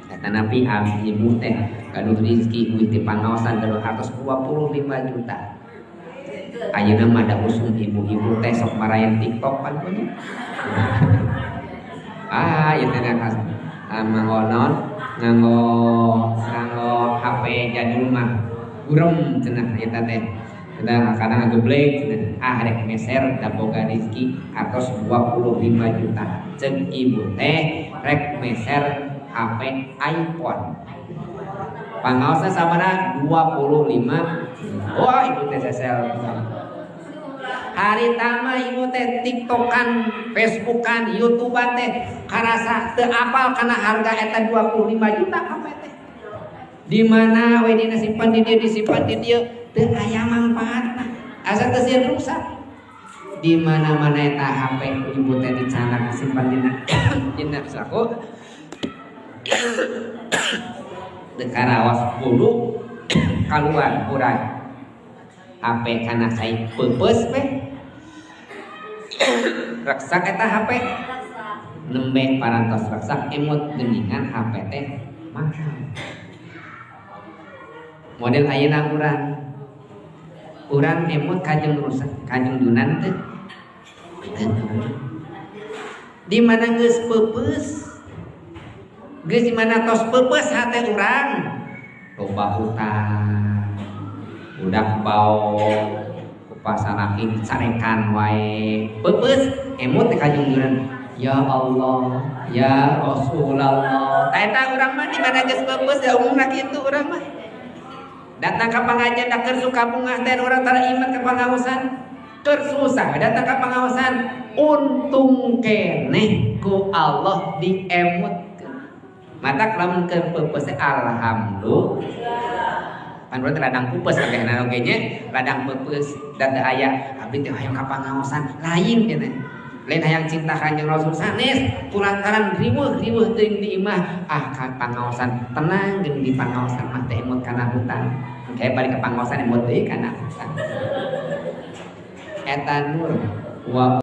Eta napi abdi ibu teh gaduh rezeki duit ti pangaosan gaduh hartos 25 juta. Ayeuna mah da usum ibu-ibu teh sok marayan TikTok pan punya. Ah, ieu teh nganggo naon? Nganggo nganggo HP jadul mah gurem cenah eta teh. Kadang ngageblek cenah. Ah rek meser da boga rezeki hartos 25 juta. Ceuk ibu teh rek meser HP iPhone. Pangaosna sabaraha? 25. Wah, ibu teh sesel. Hari tama ibu teh TikTokan, Facebookan, YouTubean teh karasa teu apal kana harga eta 25 juta HP teh. Di mana we dina simpan di dieu disimpan di dieu teu aya mangfaatna. Asa teu sieun rusak. Di mana-mana eta HP ibu teh dicanak disimpan dina dina saku. Teu karaos bulu kaluar urang. HP kana cai peupeus we. Reksak eta HP. Nembe parantos reksak emut geuningan HP teh mahal. Model ayeuna urang. Urang emut kajeng rusak, kajeng dunan teh. Di mana geus peupeus? Geus di mana tos peupeus hate urang? Loba hutang. Budak bao ku pasalaki dicarekan wae. Peupeus emut teh kajeng dunan. Ya Allah, ya Rasulullah. Tah eta urang mah di mana geus peupeus da umumna kitu urang mah. Datang ka pangajian da keur suka bungah teh urang tara iman ka pangaosan. Keur susah datang ka pangaosan, untung keneh ku Allah diemutkeun. Mata lamun keur peupeus alhamdulillah. Pan urang teh ladang peupeus kabehna oge nya, ladang peupeus da teu aya abdi teh hayang ka pangaosan, lain cenah. Lain hayang cinta Kanjeng Rasul sanes, kulantaran riweuh-riweuh teuing di imah, ah ka pangaosan tenang geuning di pangaosan mah teh emut kana hutang. Engke balik ka pangaosan emut deui kana hutang. Eta nur wa